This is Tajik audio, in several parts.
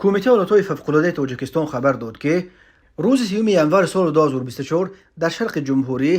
Кумитаи ҳолатҳои фавқулодаи Тоҷикистон хабар дод, ки рӯзи 30 январи соли 2024 дар шарқи ҷумҳурӣ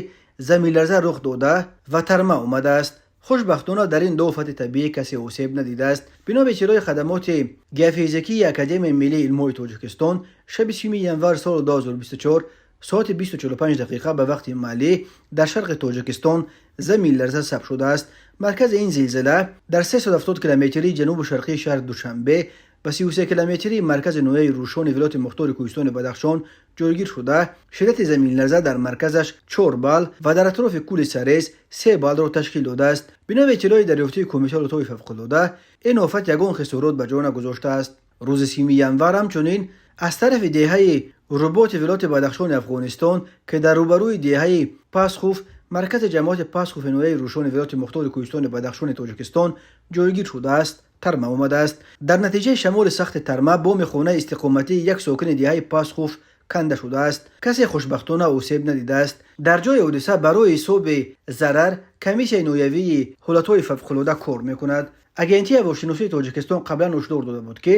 заминларза рух дода ва тарма омадааст. Хушбахтона, дар ин ду офати табиӣ касе осеб надидааст. Бино ба иттилои хадамоти геофизикии Академияи миллии илмҳои Тоҷикистон, шаби 30 январи соли 2024 соати 20:45 дақиқа ба вақти маҳаллӣ дар шарқи Тоҷикистон заминларза сабт шудааст. Маркази ин зилзила дар 370 километрии ҷанубу шарқии шаҳри Душанбе ва 33 километрии маркази ноҳияи Рӯшони вилояти мухтори Кӯҳистони Бадахшон ҷойгир шуда, шиддати заминларза дар марказаш 4 балл ва дар атрофи кӯли Сарез 3 баллро ташкил додааст. Бино ба иттилои дарёфтии Кумитаи ҳолатҳои фавқулода, ин офат ягон хисорот ба ҷо нагузоштааст. Рӯзи 30 январ ҳамчунин аз тарафи деҳаи Руботи вилояти Бадахшони Афғонистон, ки дар рӯбарӯи деҳаи Пасхуф, маркази ҷамоати Пасхуфи ноҳияи Рӯшони вилояти мухтори Кӯҳистони Бадахшони Тоҷикистон ҷойгир шудааст, тарма омадааст. Дар натиҷаи шамоли сахти тарма боми хонаи истиқоматии як сокини деҳаи Пасхуф канда шудааст. Касе хушбахтона осеб надидааст. Дар ҷои ҳодиса барои ҳисоби зарар комиссияи ноҳиявии ҳолатҳои фавқулода кор мекунад. Агентии ҳавошиносии Тоҷикистон қаблан ҳушдор дода буд, ки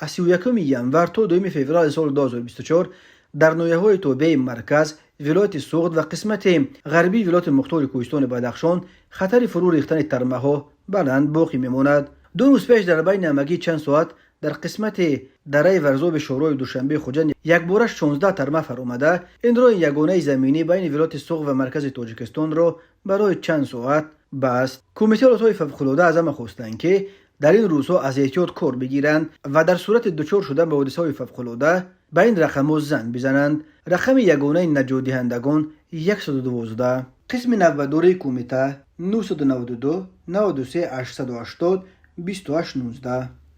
аз 31 январ то 2 феврали соли 2024 дар ноҳияҳои тобеи марказ, вилояти Суғд ва қисмати ғарбии вилояти мухтори Кӯҳистони Бадахшон хатари фурӯ рехтани тармаҳо баланд боқӣ мемонад. 2 рӯз пеш дар байни ҳамагӣ чанд соат дар қисмати дараи Варзоби шоҳроҳи Душанбе Хуҷанд якбора 16 тарма фаромада, ин роҳи ягонаи заминӣ байни вилояти Суғд ва маркази Тоҷикистонро барои чанд соат баст. Кумитаи ҳолатҳои фавқулода аз ҳама хостанд, ки дар ин рӯзҳо аз эҳтиёт кор бигиранд ва дар сурати дучор шудан ба ҳодисаҳои фавқулода ба ин рақамҳо занг бизананд. Рақами ягонаи наҷотдиҳандагон 112, қисми навбатдории кумита 992 93 880 28 19.